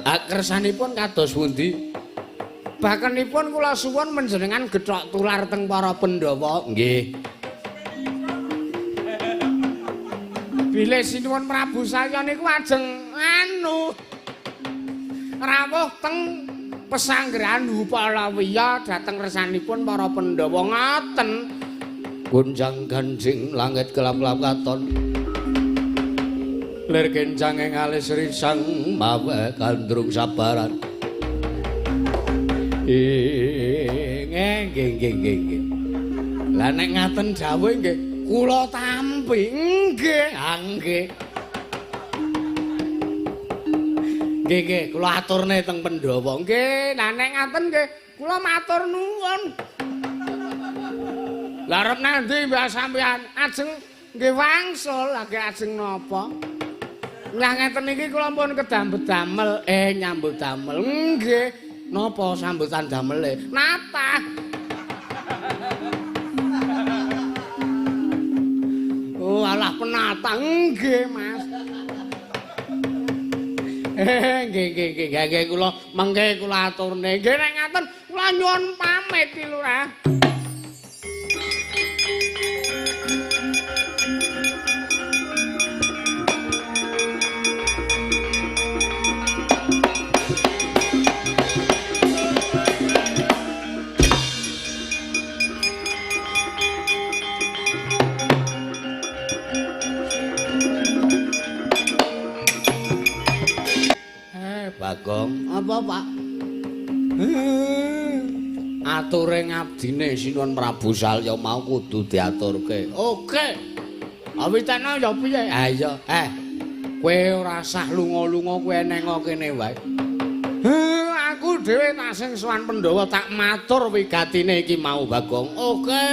Ah kersanipun kados pundi? Bakenipun kula suwun panjenengan gethok tular teng para Pandhawa. Nggih. Bilih Sinuwun Prabu Salya niku ajeng anu rawuh teng pesanggrahan Hupalawiya dhateng resanipun para Pandhawa ngoten. Gonjang ganjing langit kelap-kelap katon. Lir kencange alis risang mawe gandrung sabaran. Nggih nggih nggih nggih. Lah nek ngaten dawuh nggih kula tampi. Nggih, ha nggih. Nggih nggih kula aturne teng Pandhawa. Nggih, lah nek ngaten nggih kula matur nuwun. Lah arep nandi Mbah sampean? Ajeng nggih wangsul, lha ajeng napa? Lah ngeten iki kula pun kedamel-damel, nyambut damel. Nggih. Napa sambutan damele? Natah. Oh, alah penatah. Nggih, Mas. Nggih nggih nggih nggih kula mengke kula aturne. Nggih nek ngaten kula nyuwun pamit ki Lurah. Bagong, apa Pak? Ature ngabdine Sinuwun Prabu Salya mau kudu diaturke. Oke. Awitane ya piye? Ha iya, kowe ora sah lunga-lunga, kowe neng kene wae. Aku dhewe tak sing sowan Pandhawa tak matur wigatine iki mau Bagong. Oke.